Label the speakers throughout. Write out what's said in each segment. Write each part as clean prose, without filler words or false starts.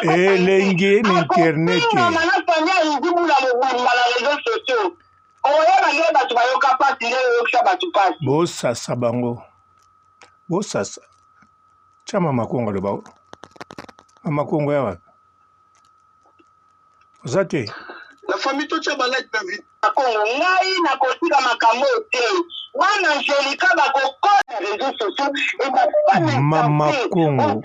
Speaker 1: Elengi na internet.
Speaker 2: Akofingama na famille ya Izibula mobimba na réseaux sociaux. Okoyeba nde bato bayoka pasi nde oyokisa bato pasi.
Speaker 1: Bosasa bango. Bosasa. Tia mama Kongo aloba. Mama Kongo ya wapi? Oza te?
Speaker 3: La famille totia ba like na video.
Speaker 2: Kongo ngai nakotika makambo oyo te bana Angelica bakokota réseaux sociaux et bafana
Speaker 1: Mama Kongo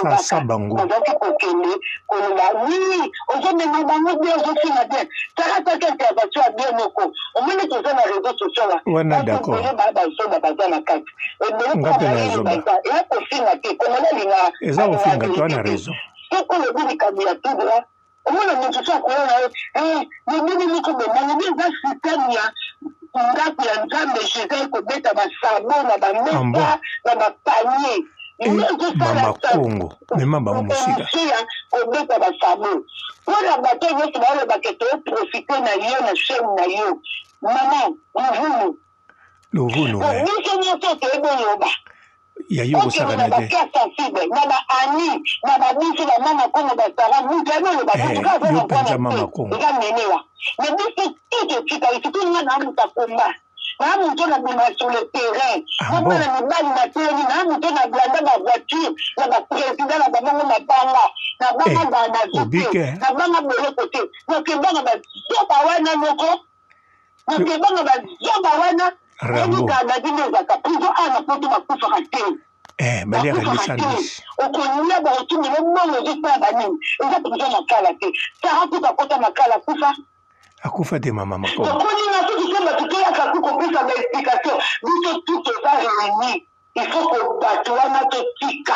Speaker 1: sasa bango.
Speaker 2: Bazalaki kokende koloba oui ozomema bango bien ozofinga bien saka saka intervention ya bien moko omoni toza na réseaux sociaux wa
Speaker 1: wana d'accord
Speaker 2: ebele ba bazoba baza na kati ebele
Speaker 1: Nga mpe na zoba.
Speaker 2: baza eya kofinga te kongola alinga
Speaker 1: Eza kofinga te wana raison.
Speaker 2: Soki olobi likambo ya tout droit, omona moto so akoya na yo, eh, mobini moko boye, malobi eza système ya ndako ya Nzambe, Jesus aye kobeta ba sabot na ba mesa,
Speaker 1: Ah bon?
Speaker 2: na ba panier.
Speaker 1: Eh, mama Kongo, mema bango mosika.
Speaker 2: Ya kobeta ba sabot. Mpo na bato nyonso balobaka to profiter na yo na chaîne na yo. Maman, luvunu.
Speaker 1: Luvunu, eh.
Speaker 2: Biso nyonso toyebi oloba.
Speaker 1: Ya yo kosakana te.
Speaker 2: Ba sensible na ba ani na ba biso ba mama Kongo ba Sarah mutu ayebi oloba
Speaker 1: Eh,
Speaker 2: mutu kaka
Speaker 1: yo
Speaker 2: aza na
Speaker 1: mpenza
Speaker 2: mwana
Speaker 1: mama
Speaker 2: te
Speaker 1: Kongo.
Speaker 2: eza menewa mais biso tout totikali surtout nga na mutu akomba na moto na bima sur le terrain
Speaker 1: Ah
Speaker 2: na
Speaker 1: bon?
Speaker 2: bana mibali na telemi na moto na blanda ba voiture ya ba président na bango mabanga na banga
Speaker 1: Eh,
Speaker 2: ba na te
Speaker 1: obike.
Speaker 2: na banga boloko te nakebanga bazoba wana moko nakebanga bazoba wana
Speaker 1: Rambo.
Speaker 2: oyebika na bino ezalaka prison awa na poto bakufaka te
Speaker 1: Eh, baliaka
Speaker 2: bakufaka te
Speaker 1: lisandisi.
Speaker 2: okolia bakotumela mbongo ezosala banini eza prison makala te sara kuta akota makala akufa
Speaker 1: Akufa te mama Makongo.
Speaker 2: tokolinga soki te bato toyaka ku kopesa ba explication biso tout toza réuni il faut ko bato wana totika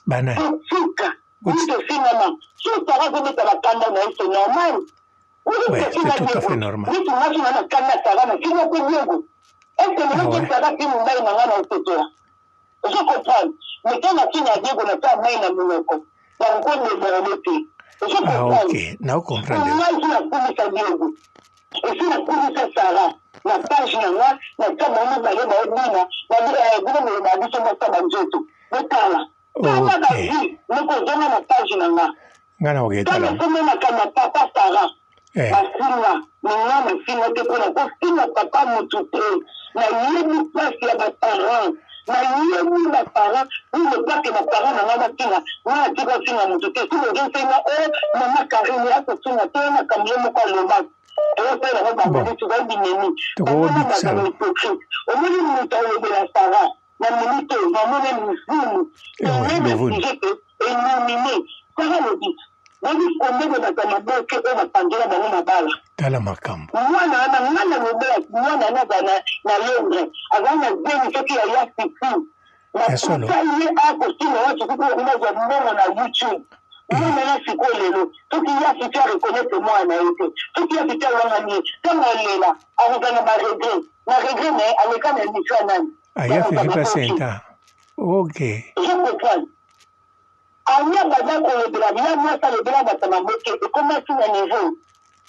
Speaker 1: Banani?
Speaker 2: totika biso tofingama so sara azobeta bakanda na ye c'est normal.
Speaker 1: Ouais, c'est tout à fait normal.
Speaker 2: Neti mwasi na na kanda Sara na finga pe Diego. Est-ce que
Speaker 1: Ah
Speaker 2: lelo
Speaker 1: ouais.
Speaker 2: Sara ti mobali na nga na osepela? Ozo comprendre? Mais quand na finga Diego na tia mai na monoko. Na ko déborde te. Ozo
Speaker 1: Ah
Speaker 2: comprendre?
Speaker 1: ok, na comprendre.
Speaker 2: Ngai si nakumisa Diego. Esi nakumisa Sara na page na nga na tia bango mibale baobina na bino boloba biso mwasi ya banzoto. Botala. Tala ba
Speaker 1: Ok.
Speaker 2: vie moko ozonga na page na nga.
Speaker 1: Nga na koketala.
Speaker 2: Tala ekomi makambo ya papa Sarah.
Speaker 1: Eh.
Speaker 2: Bafinga mais nga nafinga te mpona kofinga papa mutu te. Nayebi place ya ba parents. Nayebi ba parents pour ne pas que ba parents na nga bafinga. Nga natika kofinga mutu te. Soki ozoseli nga oh mama Carine akofinga te makambo ye moko aloba. Tozosala yango bango
Speaker 1: Bon.
Speaker 2: tozali binemi. Bango
Speaker 1: Tokobikisa.
Speaker 2: bazala hypocrite. Omoni mutu alobela Sarah. Na minute oyo namoni luvunu
Speaker 1: Eh ouais,
Speaker 2: toyeba
Speaker 1: luvunu.
Speaker 2: sujet ke illumine saka lobi boyebi combien de bato ya maboke oyo bapanzela bango mabala
Speaker 1: Tala makambo.
Speaker 2: mwana wana nga na lobela mwana wana azala na Londres azala na zemi soki ya ya fifi
Speaker 1: Ya solo.
Speaker 2: nakuta ye akofinga wana soki nazwa mbongo na YouTube mwana wana sikoyo lelo soki ya fifi areconnaitre mwana na ye te soki ya fifi alongani ye ntango alela akozala na ba regret na regret na ye aleka na émission ya nani
Speaker 1: Aya Fifi pa senta. Ok.
Speaker 2: Ozo comprendre? Aya baza kolobela ya mwasi alobela bato ya maboke ekomaki na niveau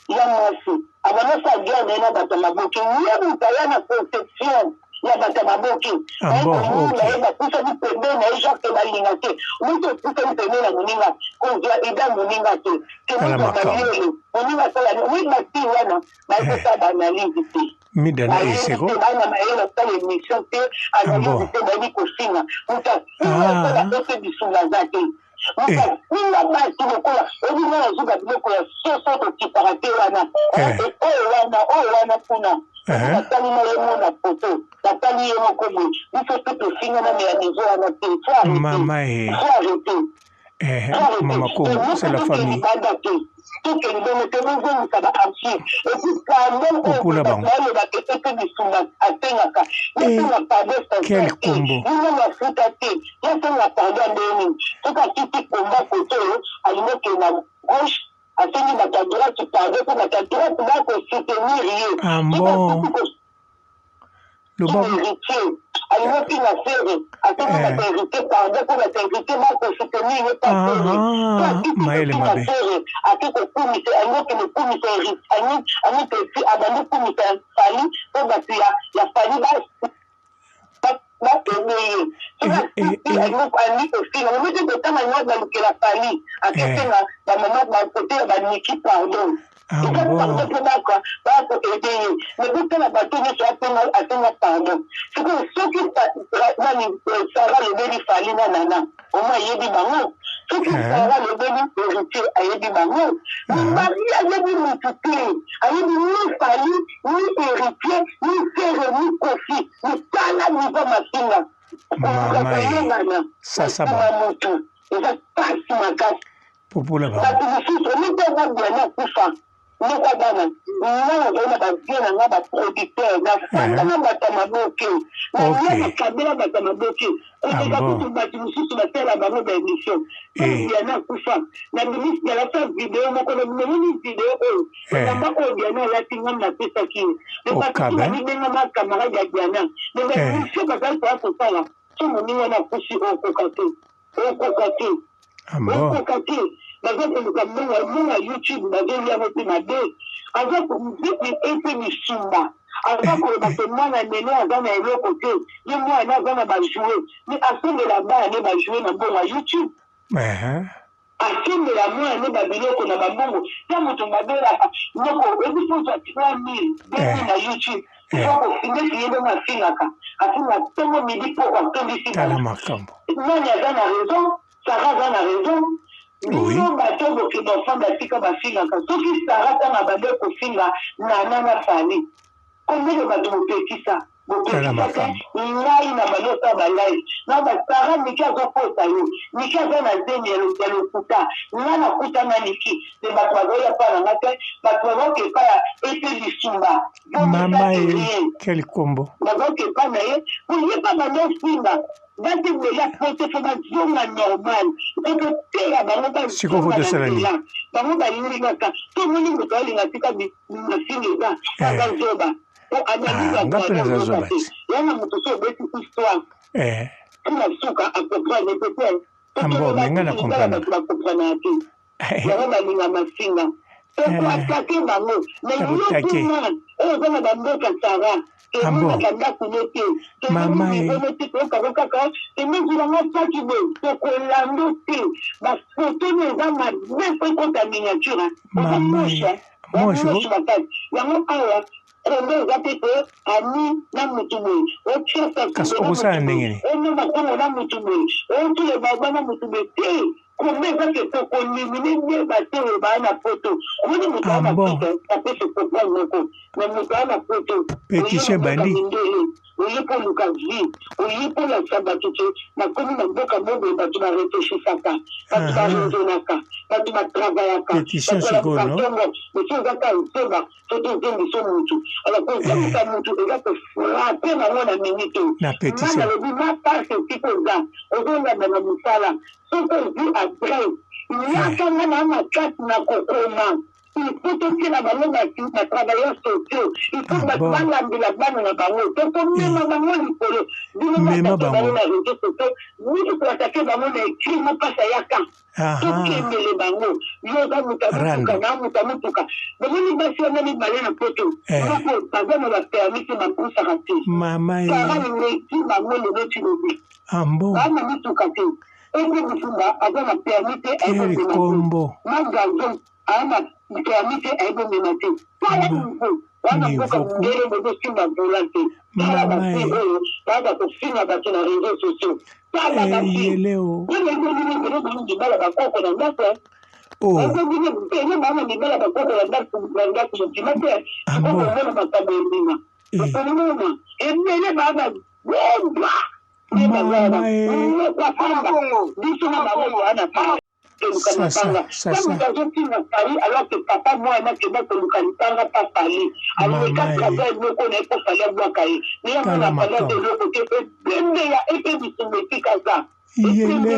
Speaker 2: ya mwasi abanda osala guerre na ye na bato ya maboke ye moto aya na conception ya bato ya maboke
Speaker 1: Ah bon, ok.
Speaker 2: ye bapusani pembeni na ye genre ke balinga te moto opusani pembeni na moninga kozwa eda moninga te ke
Speaker 1: Tala
Speaker 2: moto
Speaker 1: makambo.
Speaker 2: mayele moninga asala oyebi basi wana bayekosala ba analyse te
Speaker 1: Mida na eseko.
Speaker 2: Bana mayele asala émission te analyse
Speaker 1: Ah bon.
Speaker 2: te bayebi kofinga moto afinga
Speaker 1: Ah.
Speaker 2: asala ete bisunga aza te moto
Speaker 1: Eh.
Speaker 2: afinga basi lokola oyebi nga nazuka biloko ya soso tokipaka te wana
Speaker 1: Eh.
Speaker 2: oyo wana oyo wana kuna
Speaker 1: Eh.
Speaker 2: natali na ye mona foto natali ye moko boye biso te tofinga nano ya niveau wana te faut arrêter.
Speaker 1: Mama eh.
Speaker 2: Faut arrêter.
Speaker 1: Eh, Mama Kongo, c'est la famille.
Speaker 2: Tokende bongo te bozongisa ba archive et puis pardon oyo
Speaker 1: Opula bango.
Speaker 2: balobaka ete bisunga asengaka
Speaker 1: Eh,
Speaker 2: yasenga pardon
Speaker 1: quel combo.
Speaker 2: nino mafuta te yasenga pardon ya ndenge nini soki akiti komba kote oyo alingi okende na gauche asengi bato ya droite pardon mpo bato ya droite bakosoutenir ye.
Speaker 1: Ah
Speaker 2: Soki
Speaker 1: bon.
Speaker 2: akiti
Speaker 1: Loba
Speaker 2: héritier alingi ofinga Ferre asengi
Speaker 1: Eh.
Speaker 2: bato ya héritier pardon mpo bato ya héritier bakosoutenir ye pa Ferre.
Speaker 1: Ah, mayele mabe.
Speaker 2: Ferre ake kokumisa alingi okende kumisa héritier alingi abandi kumisa Fally mpo bato ya Fally ba Baede ye soki asuki alingi kofinga momete kotanga yango balukela fali akesenga bamama bakote ya baniki pardon eza pardon mpo baka bakoede ye me botala bato nyonso asenga pardon sikoyo soki nani sara alobeli fali na nana omo ayebi bango soki sara alobeli héritier ayebi bango mari ayebi mutu te ayebi ni fali ni héritier ni fere ni kofi mitala nivo mafinga koluka koyebana
Speaker 1: sasama
Speaker 2: mutu eza pasi makasi
Speaker 1: popola bango
Speaker 2: bato mosusu omite bobiana akufa moko bana nga nazali na bavie na nga baproducteur nafanda na bato ya maboke naya nakabela bato ya maboke koleka kutu bato mosusu basala bango baémission Diana akufa nabimisi nalata video moko namoni video oyo elamba oyo Diana alati nga napesaki ye me bato babibengama camarade ya Diana me baémission bazali koya kosala so moninga na akufi okoka te okoka te okoka te baza koluka mbongo mbongo ya youtube bazolia yango mpe mabe aza epe misumba aza koloba ke mwana nene aza na eloko te ye mwana aza na bajoue me asombela bana ne bajoue na mbongo ya youtube asombela mwana ne babiloko na bambongo ya moto babelaka noko oyebi mpo ozwa 3000 2000 na youtube ndeti ye ndenge afingaka afinga ntongo midi poko atondisi
Speaker 1: tala makambo
Speaker 2: nani aza na raison sara aza na raison bino bato bokende ofanda tika bafingaka soki sara ntango abande kofinga nana na fali combien de bato bopekisa bopekisa te ngai na bandi osala balive na basara niki azokosa yo niki aza na zemi ya lokuta ngai nakutana niki me bato bazoya mpa na ngai te bato bazoke epa ya epe lisumba
Speaker 1: mama ye quel kombo
Speaker 2: bazoke epa na ye koyeba bando ofinga basi ebele ya poto fo bazonga normal fo toteya bango
Speaker 1: bazonga
Speaker 2: na nzela bango balingaka to omoni moto alinga tika mafinga eza aza zoba po analyse
Speaker 1: nga mpe naza zoba
Speaker 2: te yana moto so obeti histoire tina suka acomprendre pe te
Speaker 1: ambo me nga na comprendre
Speaker 2: bato bacomprenaka te yango balinga mafinga tokoatake bango mais yo kuna oyo oza na bamboka sara tomonaka ndako no te tomoni te toyokako kaka emezilanga saki boye tokolando te bafoto no eza mabe po ekota miniature oza moshe moshe makasi yango awa kombo eza te ke ami na mutu boye otia
Speaker 1: kasi okosala ndenge nini
Speaker 2: omema kongo na mutu boye otula baba na mutu boye te kombo eza ke tokolimine nde bato oyo baa na poto omoni moto aa na poto apesi comprendre moko na moto aa na poto
Speaker 1: pétition ebandi
Speaker 2: mindele oye mpo oluka vie oye mpo olakisa bato ke nakomi na mboka moboye bato bareflechisaka bato baraisonnaka bato batravayaka
Speaker 1: pétition sikoyo no
Speaker 2: mosu eza ka zoba soki ozongisa mutu alors kozongisa mutu eza kofrape bango na minute oyo
Speaker 1: na pétition
Speaker 2: nalobi mapasi esika oza ozolanda na mosala soki ozwi adresse yaka nga na makasi na kokoma il faut totiela bango batravailleurs sociaux il faut bato balandela bana na bango tokomema bango likolo bino batake bango na réseau sociaux biso toatake bango na écrit mopasa yaka tokendele bango yo oza moto ya motuka na moto ya motuka bomoni basi wana mibale na poto moko baza na bapermis te bapusaka te sara leki bango lelo ti lobi baa na mituka te eke bisumba aza na permis te ayebomema te na gazon aa na permis te ayebomema te tala niveau wana mboka mondele bozosimba volant te tala basi oyo baza kofinga bato na réseau sociaux tala basi mibala bakoko na ndako bana mibala bakoko na ndako na ndako mokima te okomona makambo ebima okomona ebele baa babomba nde bazala moko biso na bango wana koluka libanga ntango moto azotinda fali alors que papa mwana akenda koluka libanga pa fali aleka travail moko na ye mpo fali abwaka ye me ya mona fali aza eloko te ebembe ya epe bisunga esika aza ebembe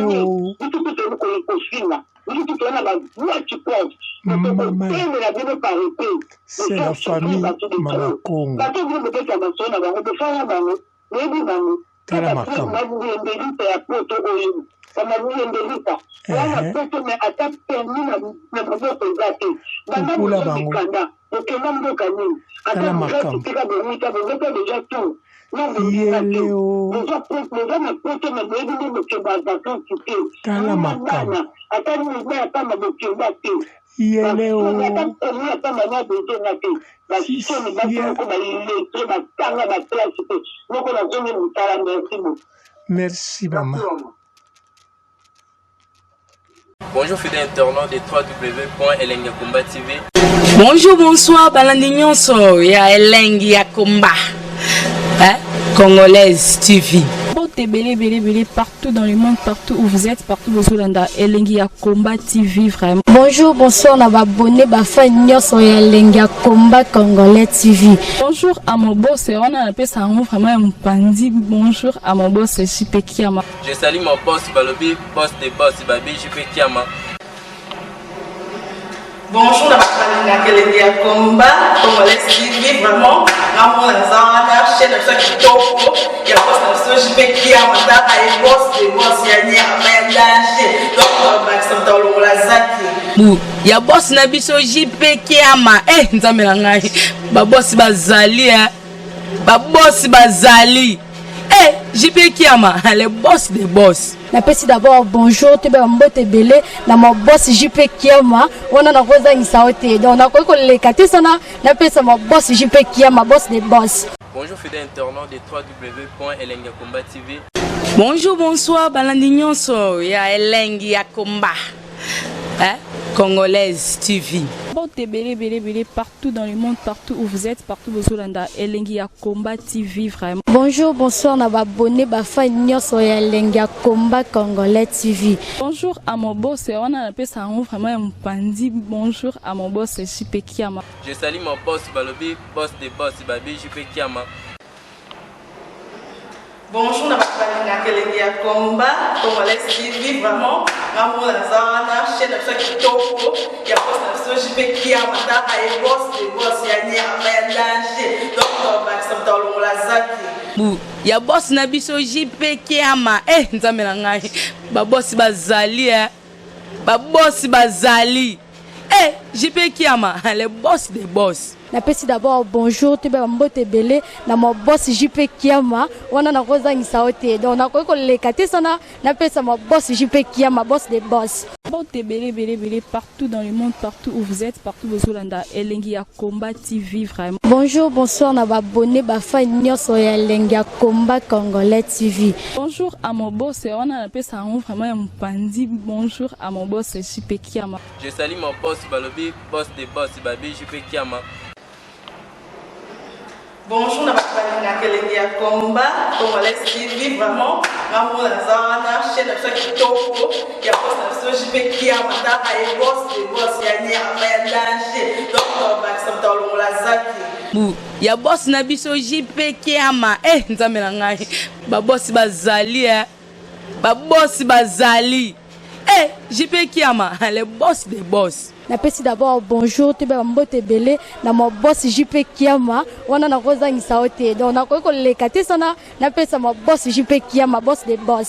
Speaker 2: biso mpe toyebi kofinga biso mpe toya na bavoi tu compte tokotemela bino par epee
Speaker 1: c'est la famille mama Congo
Speaker 2: bato bino bobeta masolo na bango bofanga bango boyebi bango
Speaker 1: tala makambo
Speaker 2: mabiyembelisa ya poto oyo bamabiyembelisa wana poto me ata permis na maboko eza te
Speaker 1: banda
Speaker 2: bango mikanda okenda mboka nini ata
Speaker 1: makambo
Speaker 2: tika bowuta bobeta deja tour.
Speaker 1: Yeleo.
Speaker 2: Boza na poto me boyebi nde bokenda vacances te.
Speaker 1: Tala makambo.
Speaker 2: Ata mibali ata na bokenda te.
Speaker 1: Yeleo.
Speaker 2: Ata komi ata mama bozonga te. Basoni basi moko baillettre batanga ba classe te. Moko nazongi mosala merci beaucoup.
Speaker 1: Merci mama.
Speaker 4: Bonjour fidèles internautes de www.elengiyakomba TV.
Speaker 5: Bonjour, bonsoir, balandi nyonso ya Elengi ya Komba. Hein? Congolaise TV.
Speaker 6: Mbote ebele ebele ebele partout dans le monde, partout où vous êtes, partout bozolanda Elengi ya Combat TV vraiment.
Speaker 7: Bonjour, bonsoir na ba abonné ba fan nyonso ya Elengi ya Combat Congolais TV.
Speaker 6: Bonjour à mon boss, wana napesa yango vraiment ya mopanzi. Bonjour à mon boss JP Kiama.
Speaker 4: Je salue mon boss Balobi, boss des boss Babi JP Kiama.
Speaker 8: Bonjour na bato balingaka elengi ya combat congolais TV vraiment ngamona naza wana chaîne na biso ya kitoko ya boss na biso JP Kiama tala ye boss de boss ya nyama ya danger donc bakisa moto alongola zaki
Speaker 5: Bu ya boss na biso JP Kiama eh nzambe na ngai ba boss bazali eh ba boss bazali eh JP Kiama le boss des boss.
Speaker 7: Napesi d'abord bonjour toyeba mbote ebele na ma boss JP Kiama wana nakozangisa yo te donc nakoki koleka te sana napesa ma boss JP Kiama boss des boss.
Speaker 4: Bonjour fidèles internautes de www.elengiyakomba TV.
Speaker 5: Bonjour, bonsoir, balandi nyonso ya Elengi ya Komba. Hein? Congolaise TV.
Speaker 6: Mbote ebele ebele ebele partout dans le monde, partout où vous êtes, partout bozolanda Elengi ya Combat TV vraiment.
Speaker 7: Bonjour, bonsoir na ba abonné ba fan nyonso ya Elengi ya Combat Congolais TV.
Speaker 6: Bonjour à mon boss, wana napesa yango vraiment ya mopanzi. Bonjour à mon boss JP Kiama.
Speaker 4: Je salue mon boss Balobi, boss des boss Babi JP Kiama.
Speaker 8: Bonjour na bato balingaka elengi ya combat congolais TV vraiment ngamona naza wana chaîne na biso ya kitoko ya boss na biso JP Kiama tala ye boss de boss ya nyama ya danger donc bakisa moto alongola zaki.
Speaker 5: Bu ya boss na biso JP Kiama eh nzambe na ngai ba boss bazali eh ba boss bazali eh JP Kiama le boss des boss.
Speaker 7: Napesi d'abord bonjour toyeba mbote ebele na ma boss JP Kiama wana nakozangisa yo te donc nakoki koleka te sana napesa ma boss JP Kiama boss des boss.
Speaker 6: Mbote ebele ebele ebele partout dans le monde, partout où vous êtes, partout bozolanda Elengi ya Combat TV vraiment.
Speaker 7: Bonjour, bonsoir na ba abonné ba fan nyonso ya Elengi ya Combat Congolais TV.
Speaker 6: Bonjour à mon boss, wana napesa yango vraiment ya mopanzi. Bonjour à mon boss JP Kiama.
Speaker 4: Je salue mon boss Balobi, boss des boss Babi JP Kiama.
Speaker 8: Bonjour na bato balingaka elengi ya combat congolais TV vraiment ngamona naza wana chaîne na biso ya kitoko ya boss na biso JP Kiama tala ye boss de boss ya nyama ya danger donc bakisa moto alongola zaki.
Speaker 5: Bu ya boss na biso JP Kiama eh nzambe na ngai ba boss bazali eh ba boss bazali eh JP Kiama le boss des boss.
Speaker 7: Napesi d'abord bonjour toyeba mbote ebele na ma boss JP Kiama wana nakozangisa yo te donc nakoki koleka te sana napesa ma boss JP Kiama boss des boss.